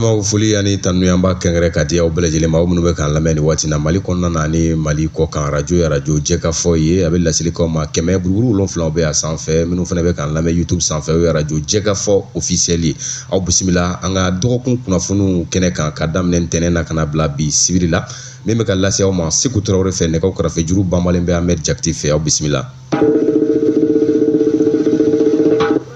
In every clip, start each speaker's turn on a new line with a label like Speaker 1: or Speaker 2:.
Speaker 1: Aw foli ani tanuya b'a kɛrɛnkɛrɛn ka di aw bɛɛ lajɛlen ma, aw minnu bɛ k'an lamɛn nin waati na Mali kɔnɔna na ani Mali kɔ kan. Arajo ye arajo jɛkafɔ ye, a bɛ laseli k'aw ma 100.7 bɛ a sanfɛ. Minnu fana bɛ k'an lamɛn YouTube sanfɛ, o ye arajo jɛkafɔ officiel ye. Aw bisimila an ka dɔgɔkun kunnafoniw kɛnɛ kan, ka daminɛ ntɛnɛn na ka na bila bi sibiri la, min bɛ ka lase aw ma Seku Tarawele fɛ. Nɛgɛw kɛrɛfɛ juru banbalen bɛ Ahmed Jakite fɛ. Aw bisimila.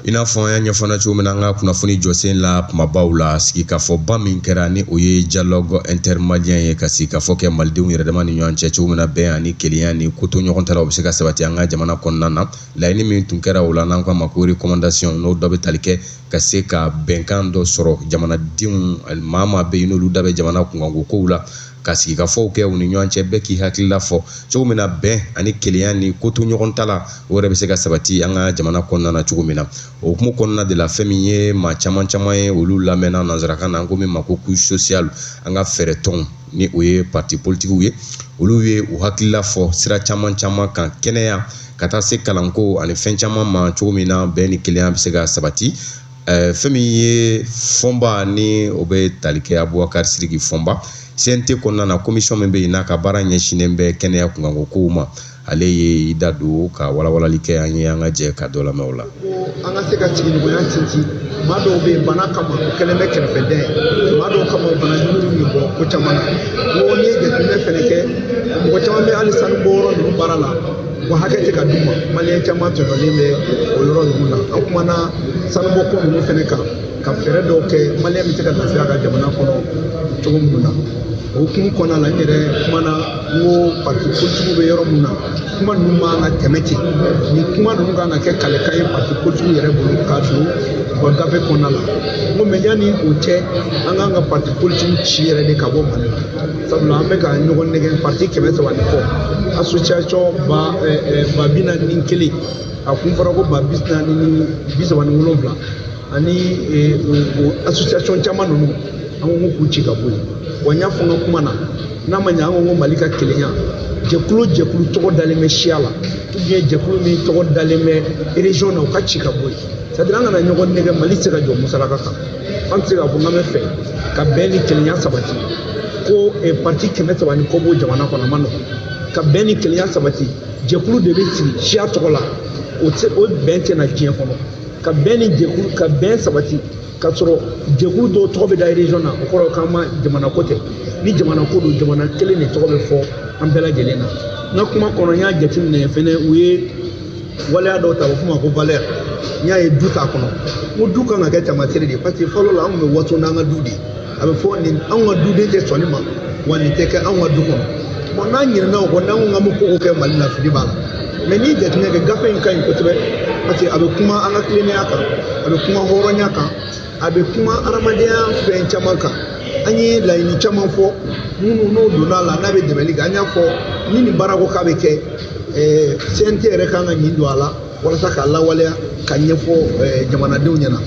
Speaker 1: I n'a fɔ an y'a ɲɛfɔ na cogo min na an ka kunnafoni jɔsen la kumabaw la, sigikafɔba min kɛra ni o ye dialogue intermalien ye, ka sigikafɔ kɛ malidenw yɛrɛ dama ni ɲɔgɔn cɛ cogo min na bɛn ani kelenya ni koto ɲɔgɔn ta la, o bɛ se ka sabati an ka jamana kɔnɔna na. Laɲini min tun kɛra o la, n'an ko a ma ko recommandation, n'o dɔ bɛ tali kɛ ka se ka bɛnkan dɔ sɔrɔ jamanadenw maa maa bɛ yen n'olu da bɛ jamana kunkanko kow la, ka sigikafɔw kɛ u ni ɲɔgɔn cɛ, bɛɛ k'i hakilila fɔ cogo min na bɛn ani kelenya ni koto ɲɔgɔn ta la, o yɛrɛ bɛ se ka sabati an ka jamana kɔnɔna na cogo min na. O hukumu kɔnɔna de la, fɛn min ye maa caman caman ye, olu lamɛnna nanzarakan na, an ko min ma ko couche sociale, an ka fɛɛrɛ tɔnw ni o ye parti politikiw ye, olu ye u hakilila fɔ sira caman caman kan, kɛnɛya ka taa se kalanko ani fɛn caman ma, cogo min na bɛn ni kelenya bɛ se ka sabati. Fɛn min ye Fɔnba ni o bɛ tali kɛ Abubakar Sidiki Fɔnba, CNT kɔnɔna na, commission min bɛ yen n'a ka baara ɲɛsinnen bɛ kɛnɛya kunkanko kow ma, ale ye i da don ka walawalali kɛ an ye. An ka jɛ ka dɔ lamɛn o la.
Speaker 2: Ko an ka se ka sigiɲɔgɔnya sinsin. Maa dɔw bɛ yen, bana kama, o kɛlen bɛ kɛrɛfɛdɛn ye. Maa dɔw kama, bana jugu bɛ bɔ ko caman na. N ko n'i ye jateminɛ fɛnɛ kɛ, mɔgɔ caman bɛ hali sanu bɔ yɔrɔ ninnu baara la, wa hakɛ tɛ ka d'u ma. Maliyɛn caman tɔɲɔlen bɛ o yɔrɔ ninnu na. An kumana sanubɔ ko ninnu fɛnɛ kan, ka fɛɛrɛ dɔw kɛ maliyɛn bɛ se ka lafiya ka jamana kɔnɔ cogo minnu na. O hukumu kɔnɔna la, n yɛrɛ kumana, n ko parti politikiw bɛ yɔrɔ min na, kuma ninnu man ka tɛmɛ ten. Nin kuma ninnu kan ka kɛ kalekan ye parti politikiw yɛrɛ bolo k'a don u ka gafe kɔnɔna la. N ko mɛ, yanni o cɛ, an kan ka parti politikiw ci yɛrɛ de ka bɔ Mali la, sabula an bɛ ka ɲɔgɔn nɛgɛn. Parti 300 ni kɔ, association ba 41, a kun fɔra ko ba 437, ani o association caman ninnu, an ko k'u ci ka bɔ yen. Wa n y'a fɔ n ka kuma na, n'a ma ɲɛ, an ko ko Mali ka kelenya, jɛkulu jɛkulu tɔgɔ dalen bɛ siya la, ou bien jɛkulu min tɔgɔ dalen bɛ région na, o ka ci ka bɔ yen. C'est à dire, an kana ɲɔgɔn nɛgɛ. Mali tɛ se ka jɔ musalaka kan. An tɛ se k'a fɔ k'an bɛ fɛ ka bɛn ni kelenya sabati ko parti 300 ni kɔ b'o jamana kɔnɔ. A ma nɔgɔn ka bɛn ni kelenya sabati. Jɛkulu de bɛ sigi siya tɔgɔ la, o tɛ o bɛn tɛ na diɲɛ kɔnɔ. Ka bɛn ni jɛkulu, ka bɛn sabati ka sɔrɔ jɛkulu dɔw tɔgɔ bɛ da région na, o kɔrɔ k'an ma jamana ko tɛ. Ni jamana ko don, jamana kelen de tɔgɔ bɛ fɔ an bɛɛ lajɛlen na. N ka kuma kɔnɔ, n y'a jateminɛ fɛnɛ, u ye waleya dɔw ta, a bɛ f'o ma ko valeur. N y'a ye du t'a kɔnɔ. N ko du kan ka kɛ taamasere de ye, parce que fɔlɔ la, an tun bɛ waso n'an ka du de ye. A bɛ fɔ nin anw ka duden tɛ sɔn nin ma, wa nin tɛ kɛ anw ka du kɔnɔ. Bon, n'an ɲinɛna o kɔ, n'an ko k'an bɛ ko ko kɛ Mali la, fili b'a la. Mɛ n'i jateminɛ kɛ, gafe in ka ɲi kosɛbɛ, parce que a bɛ kuma an ka tilennenya kan, a bɛ kuma hɔrɔnya kan, a bɛ kuma adamadenya fɛn caman kan. An ye laɲini caman fɔ minnu n'o donna a la, n'a bɛ dɛmɛli kɛ. An y'a fɔ ni nin baara ko k'a bɛ kɛ, CNT yɛrɛ kan ka ɲin don a la walasa k'a lawaleya ka ɲɛfɔ jamanadenw ɲɛna.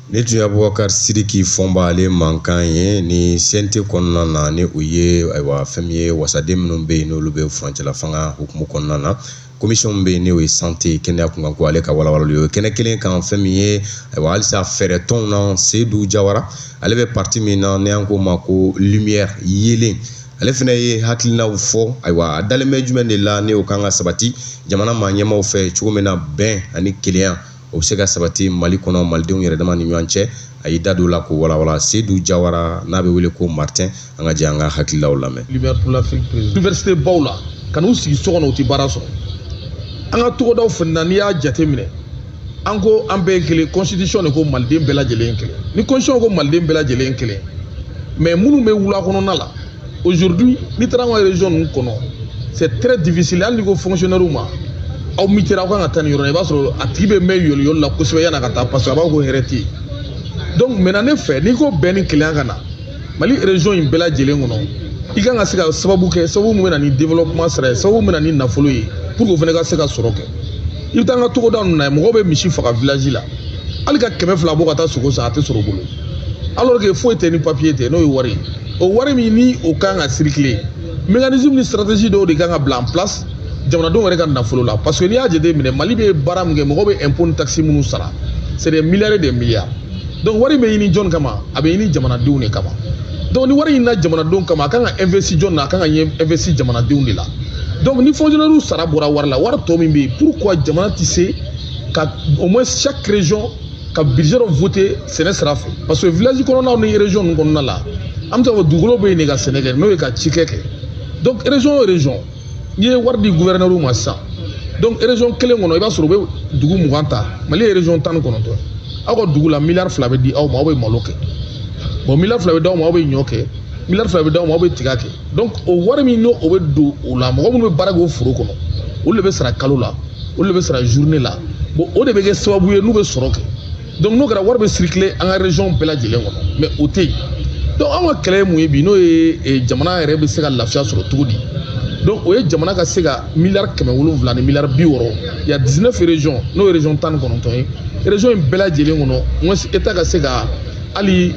Speaker 1: Ne tun ye Abubakar Sidiki Fɔnba ale mankan ye ni CNT kɔnɔna na, ni o ye ayiwa fɛn min ye wasaden minnu bɛ yen, n'olu bɛ furancɛla fanga hukumu kɔnɔna na, commission min bɛ yen ni o ye santé kɛnɛya kunkanko, ale ka walawalali o ye kɛnɛ kelen kan. Fɛn min ye ayiwa halisa fɛɛrɛ tɔnw na, Seyidu Jawara, ale bɛ parti min na ni an k'o ma ko Lumière, yeelen, ale fana ye hakilinaw fɔ. Ayiwa, a dalen bɛ jumɛn de la ni o kan ka sabati jamana maa ɲɛmaaw fɛ, cogo min na bɛn ani kelenya o bɛ se ka sabati Mali kɔnɔ, malidenw yɛrɛ dama ni ɲɔgɔn cɛ? A y'i da don o la k'o walawala. Seyidu Jawara, n'a bɛ wele ko Martin, an ka jɛ an ka hakililaw lamɛn.
Speaker 3: Lumière pour l'Afrique président. Université baw la, ka n'u sigi so kɔnɔ, u tɛ baara sɔrɔ. An ka togodaw fana na, n'i y'a jateminɛ, an ko an bɛɛ ye kelen. Constitution de ko maliden bɛɛ lajɛlen ye kelen. Ni constitution ko maliden bɛɛ lajɛlen ye kelen, mais minnu bɛ wula kɔnɔna la, aujourd'hui, n'i taara an ka région ninnu kɔnɔ, c'est très difficile. Hali n'i ko fonctionnaire ma aw mitera, aw kan ka taa nin yɔrɔ la, i b'a sɔrɔ a tigi bɛ mɛn yɔli yɔli la kosɛbɛ yan'a ka taa, parce que a b'a fɔ ko hɛrɛ tɛ yen. Donc maintenant, ne fɛ, n'i ko bɛn ni kelenya ka na Mali région in bɛɛ lajɛlen kɔnɔ, i kan ka se ka sababu kɛ, sababu min bɛ na ni développement sira ye, sababu min bɛ na ni nafolo ye, pour que o fana ka se ka sɔrɔ kɛ. I bɛ taa an ka togoda ninnu na, mɔgɔw bɛ misi faga village la, hali ka 200 bɔ ka taa sogo san, a tɛ sɔrɔ o bolo, alors que foyi tɛ ni papier tɛ, n'o ye wari ye. O wari min ni o kan ka circuler, mécanisme ni stratégie dɔw de kan ka bila en place jamanadenw yɛrɛ ka nafolo la, parce que n'i y'a jateminɛ, Mali bɛ baara min kɛ, mɔgɔw bɛ impôt ni taxe minnu sara, c'est des milliards et des milliards. Donc wari bɛ ɲini jɔn kama? A bɛ ɲini jamanadenw de kama. Donc ni wari ɲinina jamanadenw kama, a kan ka investi jɔn na? A kan ka investi jamanadenw de la. Donc ni fonctionnaire sara bɔra wari la, wari tɔ min bɛ yen, pourquoi jamana tɛ se ka au moins chaque région ka budget dɔ voter sɛnɛ sira fɛ? Parce que village kɔnɔnaw ni région ninnu kɔnɔna la, an bɛ se k'a fɔ dugukolo bɛ yen de ka sɛnɛ kɛ, n'o ye ka cikɛ kɛ. Donc région o région, n'i ye wari di gouverneur ma sisan, donc région kelen kɔnɔ, i b'a sɔrɔ u bɛ dugu 20 ta. Mali ye région 19 ye. Aw ka dugu la, miliyari 2 bɛ di aw ma, aw bɛ malo kɛ. Bon, miliyari 2 bɛ d'aw ma, aw bɛ ɲɔ kɛ. Miliyari 2 bɛ d'aw ma, aw bɛ tiga kɛ. Donc o wari min n'o o bɛ don o la, mɔgɔ minnu bɛ baara kɛ o foro kɔnɔ, olu de bɛ sara kalo la, olu de bɛ sara journée la. Bon, o de bɛ kɛ sababu ye n'u bɛ sɔrɔ kɛ. Donc n'o kɛra, wari bɛ circuler an ka région bɛɛ lajɛlen kɔnɔ, mais o tɛ yen. Donc anw ka kɛlɛ ye mun ye bi? N'o ye jamana yɛrɛ bɛ se ka lafiya sɔrɔ cogo di? Donc o ye jamana ka se ka miliyari 700 ni miliyari 60. Il y a 19 régions, n'o ye région 19 ye. Région in bɛɛ lajɛlen kɔnɔ, moins état ka se ka hali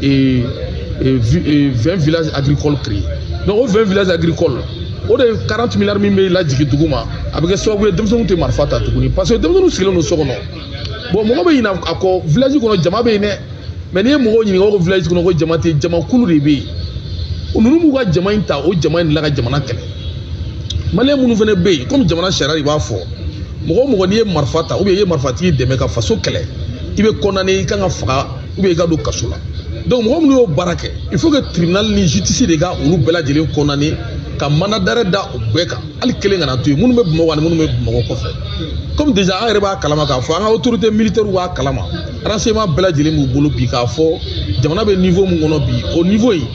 Speaker 3: 20 villages agricoles créer. Donc o 20 villages agricoles, o de ye 40 milliards min bɛ lajigin dugu ma, a bɛ kɛ sababu ye denmisɛnninw tɛ marifa ta tuguni, parce que denmisɛnninw sigilen don so kɔnɔ. Bon, mɔgɔ bɛ ɲinɛ a kɔ, village kɔnɔ jama bɛ yen dɛ, mais n'i ye mɔgɔw ɲininka ko village kɔnɔ ko jama tɛ yen, jamakulu de bɛ yen. Ninnu b'u ka jama in ta, o jama in de la ka jamana kɛlɛ. Maliyɛn minnu fana bɛ yen, komi jamana sariya de b'a fɔ, mɔgɔ o mɔgɔ n'i ye marifa ta, ou bien i ye marifatigi dɛmɛ ka faso kɛlɛ, i bɛ condamné, i kan ka faga, ou bien i ka don kaso la. Donc mɔgɔ minnu y'o baara kɛ, il faut que tribunal ni justice de ka olu bɛɛ lajɛlen condamné, ka mandat d'arrêt da u bɛɛ kan, hali kelen kana to yen, minnu bɛ Bamakɔ ani minnu bɛ Bamakɔ kɔfɛ. Comme déjà an yɛrɛ b'a kalama k'a fɔ an ka autorité militaire b'a kalama, renseignement bɛɛ lajɛlen b'u bolo bi, k'a fɔ jamana bɛ niveau min kɔnɔ bi, o niveau in,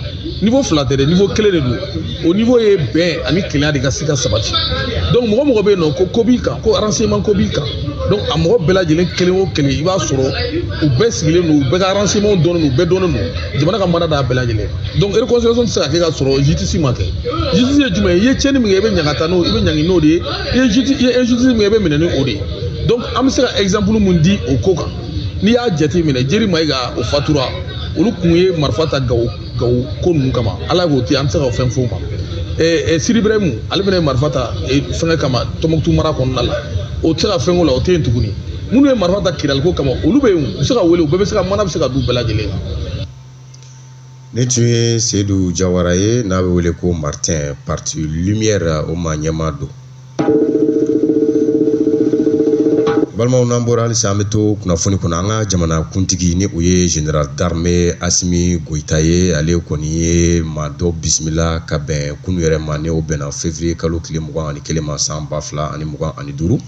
Speaker 3: niveau fila tɛ dɛ, niveau kelen de don. O niveau ye bɛn ani kelenya de ka se ka sabati. Donc mɔgɔ mɔgɔ bɛ yen nɔ ko ko b'i kan, ko renseignement ko b'i kan, donc a mɔgɔ bɛɛ lajɛlen kelen o kelen, i b'a sɔrɔ u bɛɛ sigilen don, u bɛɛ ka renseignement dɔnnen don, u bɛɛ dɔnnen don, jamana ka mandat d'a bɛɛ lajɛlen. Donc réconciliation tɛ se ka kɛ ka sɔrɔ justice ma kɛ. Justice ye jumɛn ye? I ye tiɲɛni min kɛ, i bɛ ɲangata n'o, i bɛ ɲangi n'o de ye. I ye justice, i ye injustice min kɛ, i bɛ minɛ ni o de ye. Donc an bɛ se ka exemple mun di o ko kan? N'i y'a jate minɛ, Jeri Mayiga, o fatura, olu kun ye marifa ta Gawo, Gawo ko ninnu kama. Ala k'o to yen, an tɛ se ka fɛn f'o ma. Sidi Ibrahimu, ale fana ye marifa ta fɛngɛ kama Tɔnbukutu mara kɔnɔna la, o tɛ se ka fɛn k'o la, o tɛ yen tuguni. Minnu ye marifa ta Kidaliko kama, olu bɛ yen, u bɛ se ka wele, u bɛɛ bɛ se ka mana bɛ se ka d'u bɛɛ lajɛlen ma.
Speaker 1: Nin tun ye Seyidu Jawara ye, n'a bɛ wele ko Martin, parti Lumière, o maa ɲɛmaa don. Balimaw, n'an bɔra halisa, an bɛ to kunnafoni kɔnɔ. An ka jamana kuntigi, ni o ye général d'armée Asimi Goyita ye, ale kɔni ye maa dɔ bisimila ka bɛn kunu yɛrɛ ma, ni o bɛnna février kalo tile 21 ma san 2025.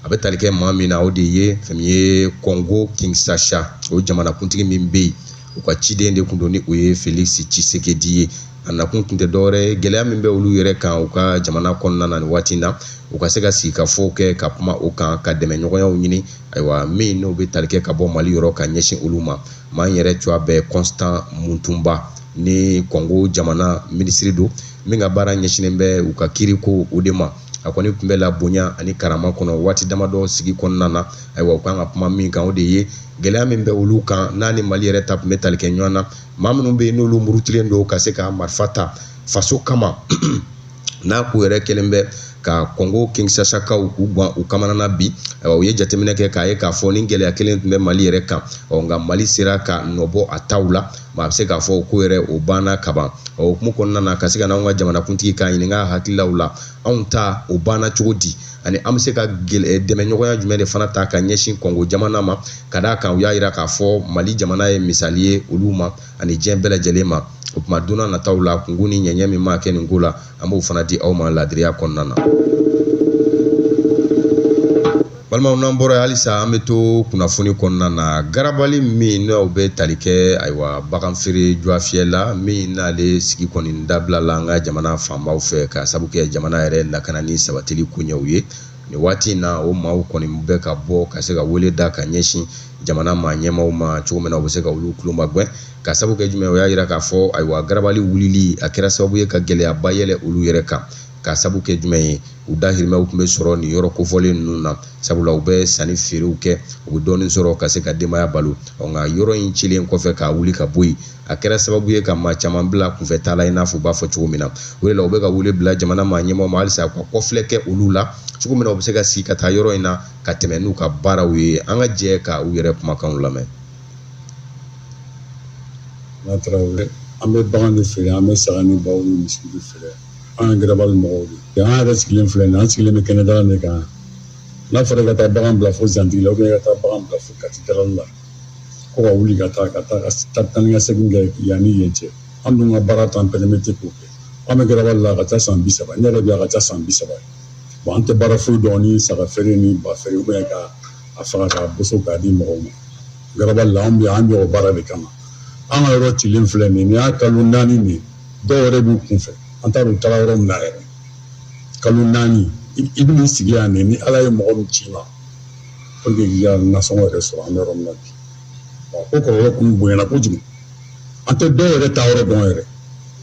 Speaker 1: A bɛ tali kɛ maa min na, o de ye fɛn min ye Congo Kinshasa, o jamana kuntigi min bɛ yen, u ka ciden de kun don, ni o ye Felix Tshisekedi ye. A nakun tun tɛ dɔwɛrɛ ye, gɛlɛya min bɛ olu yɛrɛ kan u ka jamana kɔnɔna na nin waati in na, u ka se ka sigikafɔw kɛ ka kuma o kan, ka dɛmɛɲɔgɔnyaw ɲini, ayiwa, min n'o bɛ tali kɛ ka bɔ Mali yɔrɔ ka ɲɛsin olu ma. Maa in yɛrɛ tɔgɔ bɛ Constant Mutumba, ni Kɔngo jamana minisiri don min ka baara ɲɛsinnen bɛ u ka kiiriko o de ma. A kɔni tun bɛ la bonya ani karama kɔnɔ waati damadɔ sigi kɔnɔna na. Ayiwa, u kan ka kuma min kan, o de ye gɛlɛya min bɛ olu kan, n'a ni Mali yɛrɛ ta tun bɛ tali kɛ ɲɔgɔn na, maa minnu bɛ yen n'olu murutilen don ka se ka marifa ta faso kama, n'a ko yɛrɛ kɛlen bɛ ka Kɔngo Kinshasakaw k'u gan u kamana na bi. Ayiwa, u ye jateminɛ kɛ k'a ye k'a fɔ ni gɛlɛya kelen tun bɛ Mali yɛrɛ kan, ɔ nka Mali sera ka nɔbɔ a taw la. Maa bɛ se k'a fɔ ko yɛrɛ o banna kaban. O hukumu kɔnɔna na, ka se ka n'anw ka jamanakuntigi k'a ɲininka a hakililaw la, anw ta o banna cogo di, ani an bɛ se ka dɛmɛɲɔgɔnya jumɛn de fana ta ka ɲɛsin Kɔngo jamana ma, ka d'a kan u y'a jira k'a fɔ Mali jamana ye misali ye olu ma ani diɲɛ bɛɛ lajɛlen ma. O tuma don n'a nataw la, kunkun ni ɲɛɲɛ min maa kɛ nin ko la, an b'o fana di aw ma ladiriya kɔnɔna na. Balimaw, n'an bɔra halisa, an bɛ to kunnafoni kɔnɔna na. Garabali min n'aw bɛ tali kɛ, ayiwa, bagan feere jɔfiyɛ la, min n'ale sigi kɔni dabila la an ka jamana faamaw fɛ, ka sabu kɛ jamana yɛrɛ lakana ni sabatili koɲɛw ye nin waati in na, o maaw kɔni bɛ ka bɔ ka se ka wele da ka ɲɛsin jamana maa ɲɛmaaw ma cogo min na u bɛ se ka olu tulo magɛn, ka sabu kɛ jumɛn? O y'a jira k'a fɔ, ayiwa, garabali wulili a kɛra sababu ye ka gɛlɛyaba yɛlɛ olu yɛrɛ kan, ka sabu kɛ jumɛn ye? U dahirimɛw tun bɛ sɔrɔ nin yɔrɔ kofɔlen ninnu na, sabula u bɛ sanni feerew kɛ, u bɛ dɔɔnin sɔrɔ ka se ka denbaya balo. Nka yɔrɔ in cilen kɔfɛ k'a wuli ka bɔ yen, a kɛra sababu ye ka maa caman bila kunfɛ taa la, i n'a fɔ u b'a fɔ cogo min na. O de la, u bɛ ka wele bila jamana maa ɲɛmaaw ma halisa, u ka kɔfilɛ kɛ olu la cogo min na u bɛ se ka sigi ka taa yɔrɔ in na ka tɛmɛ n'u ka baaraw ye. An ka jɛ ka u yɛrɛ kumakanw lamɛn.
Speaker 4: N'a Tarawele, an bɛ bagan de feere, an bɛ saga ni baw ni misiw de feere. An ye garabali mɔgɔw de ye. An yɛrɛ sigilen filɛ nin ye, an sigilen bɛ kɛnɛdala de kan. N'a fɔra i ka taa bagan bila fo Zantigi la, ou bien i ka taa bagan bila fo Kati darali la, ko ka wuli ka taa ka taa ka taa ni ka segin kɛ yan ni yen cɛ. An dun ka baara t'an permettre k'o kɛ. An bɛ garabali la a ka ca san 30, ne yɛrɛ bɛ a ka ca san 30 ye. Bon, an tɛ baara foyi dɔn ni saga feere ni ba feere, ou bien ka a faga k'a boso k'a di mɔgɔw ma. Garabali la, an bɛ an bɛ o baara de kama. An ka yɔrɔ cilen filɛ nin ye, nin y'a kalo 4 nin ye, dɔw yɛrɛ b'u kunfɛ, an t'a dɔn u taara yɔrɔ min na yɛrɛ. Kalo 4, i bɛn'i sigi yan nin, ni Ala ye mɔgɔ min ci ma, pour que k'i ka nasɔngɔ yɛrɛ sɔrɔ, an bɛ yɔrɔ min na bi. Bon, ko kɔlɔlɔ kɔni bonyana kojugu. An tɛ dɔw yɛrɛ ta yɔrɔ dɔn yɛrɛ.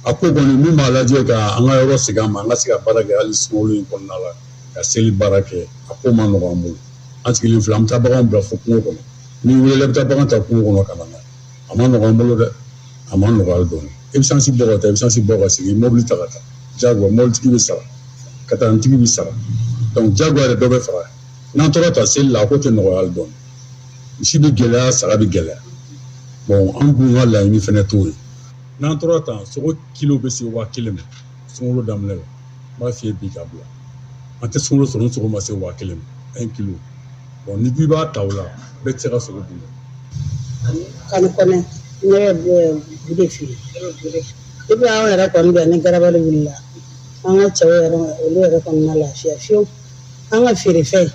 Speaker 4: A ko kɔni min b'a lajɛ ka an ka yɔrɔ segin an ma, an ka se ka baara kɛ hali sunkalo in kɔnɔna la, ka seli baara kɛ, a ko ma nɔgɔn an bolo. An sigilen filɛ, an bɛ taa baganw bila fo kungo kɔnɔ. N'i welela, i bɛ taa bagan ta kungo kɔnɔ ka na n'a ye. A ma nɔgɔn an bolo dɛ, a ma nɔgɔya hali dɔɔni. I bɛ sansi bɔ ka taa, i bɛ sansi bɔ ka segin, mobili ta ka taa. Jagoya, mobilitigi bɛ sara, katanitigi bɛ sara. Donc jagoya de dɔ bɛ fara. N'an tora ta seli la, a ko tɛ nɔgɔya hali dɔɔni. Misi bɛ gɛlɛya, saga bɛ gɛlɛya. Bon, an dun ka laɲini fɛnɛ t'o ye. N'an tora tan, sogo kilo bɛ se 1000 ma sunkalo daminɛ la. N b'a f'i ye bi ka bila. An tɛ sunkalo sɔrɔ ni sogo ma se 1000 ma, 1 kilo. Bon, ni k'i b'a ta o la, bɛɛ tɛ se ka sogo dun.
Speaker 5: Kanu kɔnɛ, ne bɛ bu de feere. Depuis anw yɛrɛ kɔni bɛ ni garabali wulila, an ka cɛw yɛrɛ, olu yɛrɛ kɔni ma lafiya fiyewu. An ka feerefɛn,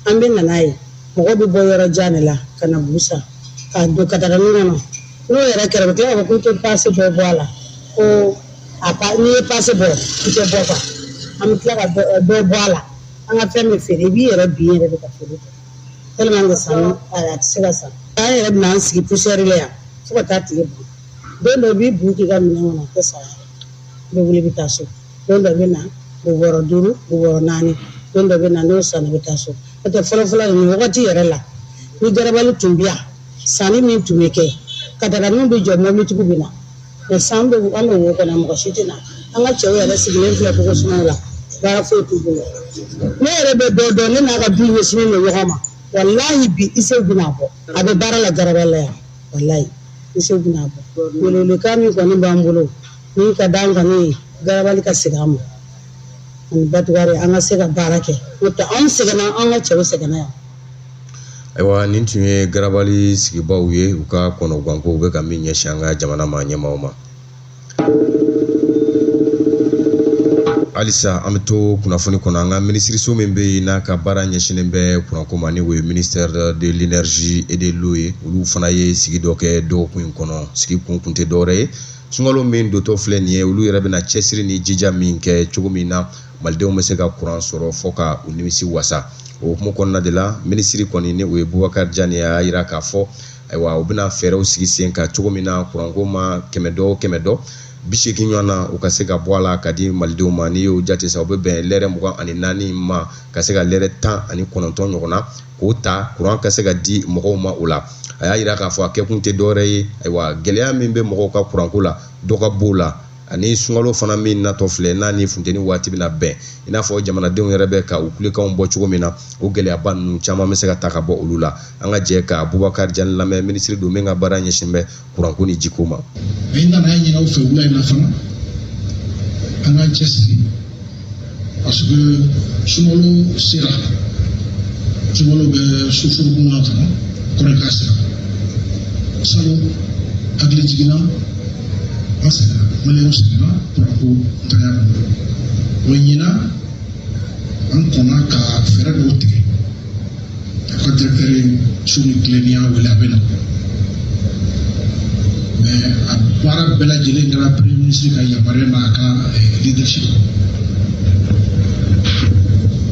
Speaker 5: an bɛ na n'a ye, mɔgɔ bɛ bɔ yɔrɔ jan de la ka na bu san k'a don katarani kɔnɔ. N'o yɛrɛ kɛra, u bɛ tila k'a fɔ k'u tɛ paase dɔ bɔ a la, ko a pa n'i ye paase bɔ i tɛ bɔ quoi. An bɛ tila ka dɔ bɔ a la. An ka fɛn bɛ feere, i b'i yɛrɛ bin yɛrɛ de ka feere kɛ. Tellement que sanni a tɛ se ka san. An yɛrɛ bɛna an sigi poussière la yan fo ka taa tile ban. Don dɔ i b'i bu k'i ka minɛn kɔnɔ, a tɛ san yɛrɛ. I bɛ wuli i bɛ taa so. Don dɔ bɛ na bubɔrɔ 5, bubɔrɔ 4. Don dɔ bɛ na n'o sanna i bɛ taa so. N'o tɛ fɔlɔ-fɔlɔ nin wagati yɛrɛ la, ni garabali tun bɛ yan, sanni min tun bɛ kɛ, kataraniw bɛ jɔ, mobilitigiw bɛ na. Mais san bɛ an bɛ wo kɔnɔ, mɔgɔ si tɛ na. An ka cɛw yɛrɛ sigilen filɛ kogo sumaw la, baara foyi t'u bolo. Ne yɛrɛ bɛ dɔ dɔn, ne n'a ka du ɲɛsinnen don ɲɔgɔn ma. Walahi bi Isew bɛna bɔ. A bɛ baara la garabali la yan. Walahi Isew bɛna bɔ. Welewelekan min kɔni b'an bolo, min ka d'an kɔni ye, garabali ka segin an ma. Ani batugare an ka se ka baara kɛ. N'o tɛ anw sɛgɛnna, an ka cɛw sɛgɛnna yan.
Speaker 1: Ayiwa, nin tun ye garabali sigibaw ye, u ka kɔnɔganko u bɛ ka min ɲɛsin an ka jamana ma ɲɛmaaw ma. Halisa an bɛ to kunnafoni kɔnɔ, an ka minisiriso min bɛ yen n'a ka baara ɲɛsinnen bɛ kuranko ma, ni o ye ministère de l'énergie et de l'eau ye, olu fana ye sigi dɔ kɛ dɔgɔkun in kɔnɔ. Sigi kun tɛ dɔwɛrɛ ye, sunkalo min dontɔ filɛ nin ye, olu yɛrɛ bɛna cɛsiri ni jija min kɛ cogo min na malidenw bɛ se ka kuran sɔrɔ fɔ ka u nimisi wasa. O hukumu kɔnɔna de la, minisiri kɔni ni o ye Bubakari Jani ye, a y'a jira k'a fɔ ayiwa u bɛna fɛɛrɛw sigi sen kan cogo min na kuranko ma kɛmɛ dɔ o kɛmɛ dɔ 80 ɲɔgɔn na, u ka se ka bɔ a la ka di malidenw ma. N'i y'o jate sa, o bɛ bɛn lɛrɛ 24 ma ka se ka lɛrɛ 19 ɲɔgɔn na k'o ta kuran ka se ka di mɔgɔw ma. O la, a y'a jira k'a fɔ a kɛkun tɛ dɔwɛrɛ ye, ayiwa gɛlɛya min bɛ mɔgɔw ka kuranko la, dɔ ka b'o la, ani sunkalo fana min natɔ filɛ n'a ni funteni waati bɛna bɛn, i n'a fɔ jamanadenw yɛrɛ bɛ ka u kulekanw bɔ cogo min na, o gɛlɛyaba ninnu caman bɛ se ka ta ka bɔ olu la. An ka jɛ ka Bubakari Jani lamɛn, minisiri don min ka baara ɲɛsin bɛ kuranko ni jiko ma.
Speaker 6: N nana ɲini aw fɛ wula in na fana, an k'an cɛsiri, parce que sunkalo sera, sunkalo bɛ sufurukun na ka na kɔrɔ k'a sera. Salon hakili jiginna, an sɛgɛnna, maliyɛnw sɛgɛnna kuranko ntanya kɔnɔ. O ɲinan an kɔnna ka fɛɛrɛ dɔw tigɛ. A ka directeur ye su ni tile ni y'a wele, a bɛ na, mais a baara bɛɛ lajɛlen kɛra premier ministre ka yamaruya n'a ka leadership.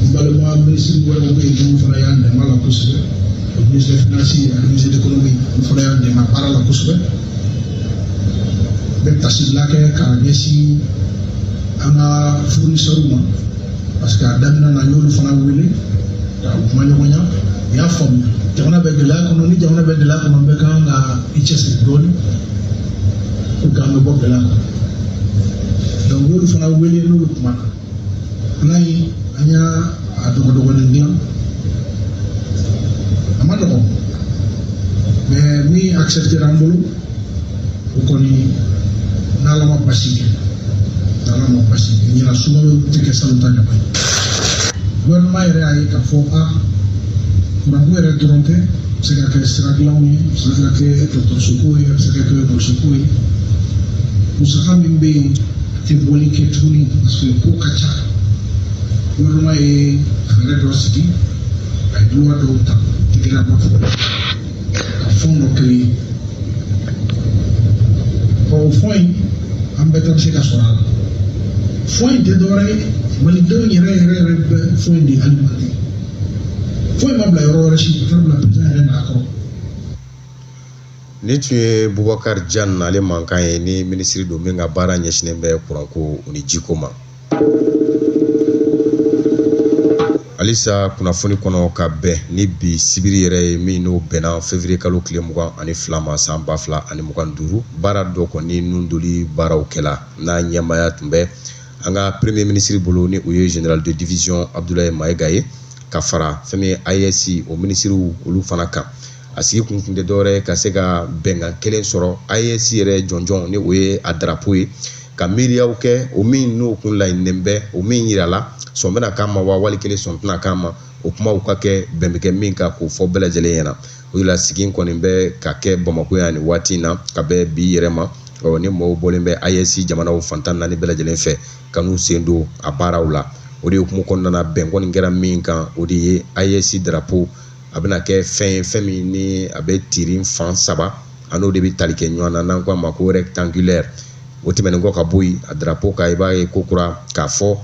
Speaker 6: N balima minisiri wɛrɛw bɛ yen minnu fana y'an dɛmɛ a la kosɛbɛ, o ministre des finances ani ministre de l'économie, olu fana y'an dɛmɛ a baara la kosɛbɛ. N bɛ tasibila kɛ k'a ɲɛsin an ka fournisseurs ma, parce que a daminɛ na, n y'olu fana wele ka kuma ɲɔgɔnya, u y'a faamuya jamana bɛ gɛlɛya kɔnɔ. Ni jamana bɛ gɛlɛya kɔnɔ, bɛɛ kan ka i cɛsiri dɔɔni pour que an bɛ bɔ gɛlɛya kɔnɔ. Donc n y'olu fana wele, n'olu kumana n'a ye, an y'a a dɔgɔdɔgɔnin dilan. A ma nɔgɔn, mais min accepté an bolo, o kɔni basi kɛ, n'Ala ma basi kɛ, ɲinan sunkalo tɛ kɛ salon ta ɲɔgɔn ye. Gouvernement yɛrɛ y'a ye k'a fɔ a kuranko yɛrɛ dɔrɔn tɛ, a bɛ se ka kɛ sira dilanw ye, a bɛ se ka kɛ dɔgɔtɔrɔsoko ye, a bɛ se ka kɛ ekɔlisoko ye. Musaka min bɛ yen, a tɛ bɔli kɛ tuguni parce que ko ka ca. Gouvernement ye fɛɛrɛ dɔ sigi, a ye loi dɔw ta, tigɛra ma fɔ ka fond dɔ créer. Ɔ, o fond in, an bɛɛ ta bɛ se ka sɔrɔ a la. Fond in tɛ dɔwɛrɛ ye, malidenw yɛrɛ yɛrɛ yɛrɛ bɛ fond in de alimenter. Fond in ma bila yɔrɔ wɛrɛ si, a taara bila président yɛrɛ n'a kɔrɔ.
Speaker 1: Nin tun ye Bubakari Jan ale mankan ye, ni minisiri don min ka baara ɲɛsinnen bɛ kuranko ni jiko ma. Halisa kunnafoni kɔnɔ, ka bɛn ni bi sibiri yɛrɛ ye, min n'o bɛnna février kalo tile 22 ma san 2025, baara dɔ kɔni nun doli baaraw kɛla, n'a ɲɛmaaya tun bɛ an ka premier ministre bolo, ni o ye général de division Abdoulaye Maïga ye, ka fara fɛn min ye AES o minisiriw olu fana kan. A sigi kun tun tɛ dɔwɛrɛ ye ka se ka bɛnkan kelen sɔrɔ AES yɛrɛ jɔnjɔn, ni o ye a drapeau ye, ka miiriyaw kɛ o min n'o kun laɲininen bɛ, o min yirala sɔn bɛna k'a ma wa wali kelen sɔn tɛna k'a ma, o kumaw ka kɛ bɛn bɛ kɛ min kan k'o fɔ bɛɛ lajɛlen ɲɛna. O de la sigi kɔni bɛ ka kɛ Bamakɔ yan nin waati in na, ka bɛn bi yɛrɛ ma. Ɔ, ni mɔgɔw bɔlen bɛ AES jamanaw fan 14 bɛɛ lajɛlen fɛ ka n'u sen don a baaraw la. O de hukumu kɔnɔna na, bɛn kɔni kɛra min kan, o de ye AES drapeau a bɛna kɛ fɛn ye, fɛn min ni a bɛ tirin fan saba, a n'o de bɛ tali kɛ ɲɔgɔn na, n'an ko a ma ko rectangulaire. O tɛmɛnen kɔ ka bɔ yen, a drapeau kan, i b'a ye ko kura k'a fɔ,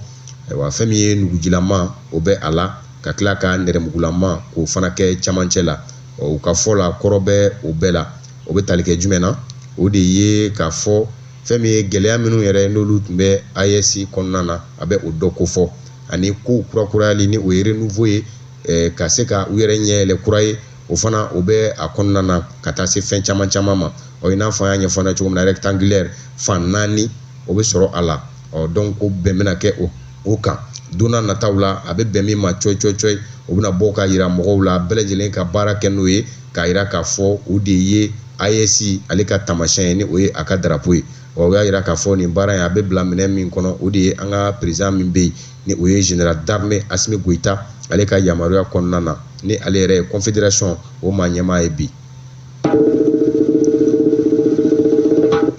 Speaker 1: ayiwa, fɛn min ye nugujilama, o bɛ a la, ka tila ka nɛrɛmugulama k'o fana kɛ camancɛ la. U ka fɔ la, kɔrɔ bɛ o bɛɛ la. O bɛ tali kɛ jumɛn na? O de ye k'a fɔ fɛn min ye gɛlɛya minnu yɛrɛ n'olu tun bɛ AES kɔnɔna na, a bɛ o dɔ kofɔ, ani kow kurakurayali, ni o ye renouveau ye, ka se ka u yɛrɛ ɲɛ yɛlɛ kura ye, o fana o bɛ a kɔnɔna na, ka taa se fɛn caman caman ma. Ɔ, i n'a fɔ an y'a ɲɛfɔ cogo min na, rectangulaire fan naani, o bɛ sɔrɔ a la. Ɔ, donc ko bɛn bɛna kɛ o kan don n'a nataw la. A bɛ bɛn min ma cɔyi cɔyi cɔyi, o bɛna bɔ ka yira mɔgɔw la, bɛɛ lajɛlen ka baara kɛ n'o ye, k'a yira k'a fɔ o de ye AES ale ka taamasiyɛn ye, ni o ye a ka drapeau ye. Ɔ, o y'a yira k'a fɔ nin baara in a bɛ bila minɛn min kɔnɔ, o de ye an ka président min bɛ yen, ni o ye général d'armée Assimi Goïta, ale ka yamaruya kɔnɔna na, ni ale yɛrɛ ye confédération o maa ɲɛmaa ye bi.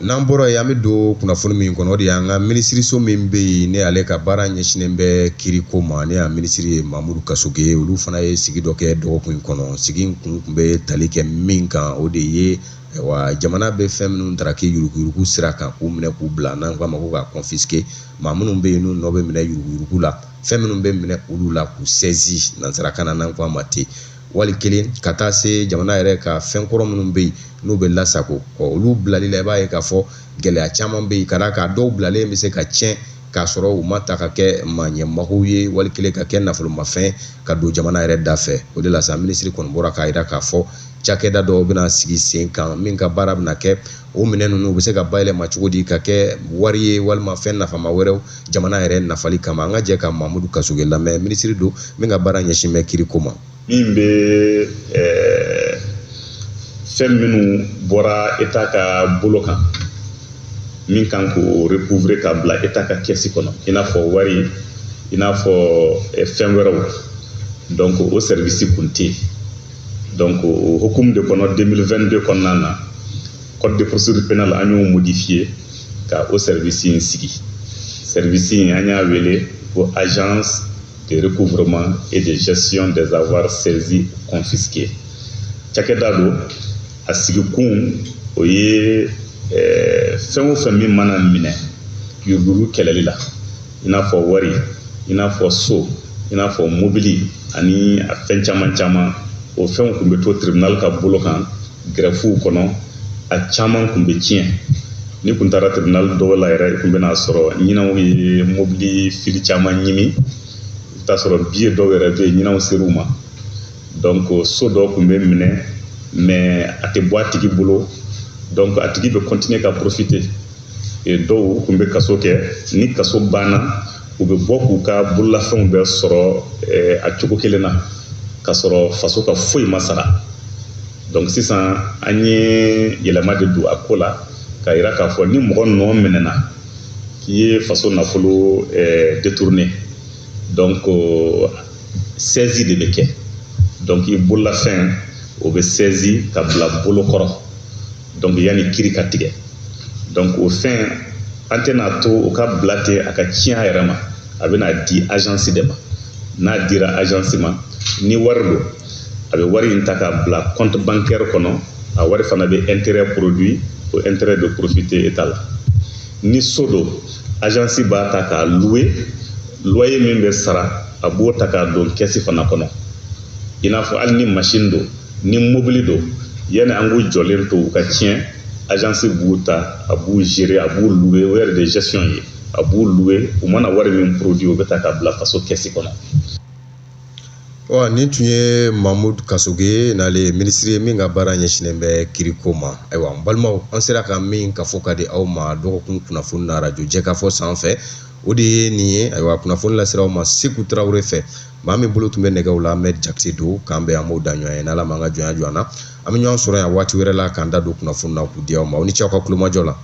Speaker 1: N'an bɔra yen, an bɛ don kunnafoni min kɔnɔ, o de y'an ka minisiriso min bɛ yen, ni ale ka baara ɲɛsinnen bɛ kiiriko ma, ne y'a minisiri ye Mamudu Kasoge ye. Olu fana ye sigi dɔ kɛ dɔgɔkun in kɔnɔ. Sigi in kun tun bɛ tali kɛ min kan, o de ye, ayiwa, jamana bɛ fɛn minnu daraki yuruguyurugu sira kan, k'u minɛ k'u bila, n'an k'a ma ko ka confisquer. Maa minnu bɛ yen, n'u nɔ bɛ minɛ yuruguyurugu la, fɛn minnu bɛ minɛ olu la k'u saisi nansarakan na, n'an k'a ma ten, wali kelen ka taa se jamana yɛrɛ ka fɛn kɔrɔ minnu bɛ yen, n'u bɛ lasago. Ɔ, olu bilali la, i b'a ye k'a fɔ gɛlɛya caman bɛ yen, ka d'a kan dɔw bilalen bɛ se ka tiɲɛ k'a sɔrɔ u ma ta ka kɛ maa ɲɛmagow ye, wali kelen ka kɛ nafolomafɛn ka don jamana yɛrɛ da fɛ. O de la sa, minisiri kɔni bɔra k'a jira k'a fɔ cakɛda dɔw bɛna sigi sen kan, min ka baara bɛna kɛ o minɛn ninnu bɛ se ka bayɛlɛma cogo di ka kɛ wari ye walima fɛn nafama wɛrɛw jamana yɛrɛ nafali kama. An ka jɛ ka Mamudu Kasoge lamɛn, minisiri don min ka baara ɲɛsin bɛ kiiriko ma.
Speaker 7: Min bɛ fɛn minnu bɔra État ka bolo kan, min kan k'o recouvrer ka bila État ka caisse kɔnɔ, i n'a fɔ wari, i n'a fɔ fɛn wɛrɛw, donc o service kun tɛ yen. Donc o hukumu de kɔnɔ, 2022 kɔnɔna na, code de procédure pénale, an y'o modifier ka o service in sigi. Service in, an y'a wele ko Agence de recouvrement et de gestion des avoirs saisis confisqués. Cakɛda don, a sigikun o ye fɛn o fɛn min mana minɛ yuruguyurugu kɛlɛli la, i n'a fɔ wari, i n'a fɔ so, i n'a fɔ mobili ani a fɛn caman caman. O fɛnw tun bɛ to tribunal ka bolo kan, greffe kɔnɔ, a caman tun bɛ tiɲɛ. Ni kun taara tribunal dɔw la yɛrɛ, i kun bɛna sɔrɔ ɲinanw ye mobili fili caman ɲimi, i bɛ taa sɔrɔ billet dɔw yɛrɛ bɛ yen, ɲinanw ser'u ma. Donc so dɔw tun bɛ minɛ, mais a tɛ bɔ a tigi bolo, donc a tigi bɛ continuer ka profiter. Et dɔw tun bɛ kaso kɛ, ni kaso banna, u bɛ bɔ k'u ka bololafɛnw bɛɛ sɔrɔ a cogo kelen na, k'a sɔrɔ faso ka foyi ma sara. Donc sisan, an ye yɛlɛma de don a ko la, k'a yira k'a fɔ ni mɔgɔ nɔ minɛna k'i ye faso nafolo détourné, donc saisie de bɛ kɛ. Donc i bololafɛn, o bɛ saisi ka bila bolo kɔrɔ, donc yanni kiri ka tigɛ. Donc o fɛn, an tɛna to o ka bila ten a ka tiɲɛ a yɛrɛ ma. A bɛna di agence de ma. N'a dira agence ma, ni wari don, a bɛ wari in ta k'a bila compte bancaire kɔnɔ. A wari fana bɛ intérêt produit, o intérêt de profiter état la. Ni so don, agence b'a ta k'a louer. Loyer min bɛ sara, a b'o ta k'a don kɛsi fana kɔnɔ. I n'a fɔ hali ni machine don, ni mobili don, yanni an k'u jɔlen to u ka tiɲɛ, agence b'u ta, a b'u gérer, a b'u louer. O yɛrɛ de gestion ye. A b'u louer, u mana wari min produit, o bɛ ta k'a bila faso kɛsi kɔnɔ.
Speaker 1: Ɔ, nin tun ye Mamudu Kasoge, n'ale ye minisiri ye min ka baara ɲɛsinnen bɛ kiriko ma. Ayiwa, n balimaw, an sera ka min ka fɔ ka di aw ma dɔgɔkun kunnafoni na arajo Jɛkafɔ sanfɛ, o de ye nin ye. Ayiwa, kunnafoni lasera aw ma Seku Tarawele fɛ. Maa min bolo tun bɛ nɛgɛw la, Ahmed Jakite don. K'an bɛn, an b'o da ɲɔgɔn ye. N'Ala m'an ka jɔnya jɔ an na, an bɛ ɲɔgɔn sɔrɔ yan waati wɛrɛ la k'an da don kunnafoni na k'u di aw ma. Aw ni ce aw ka kulomajɔ la.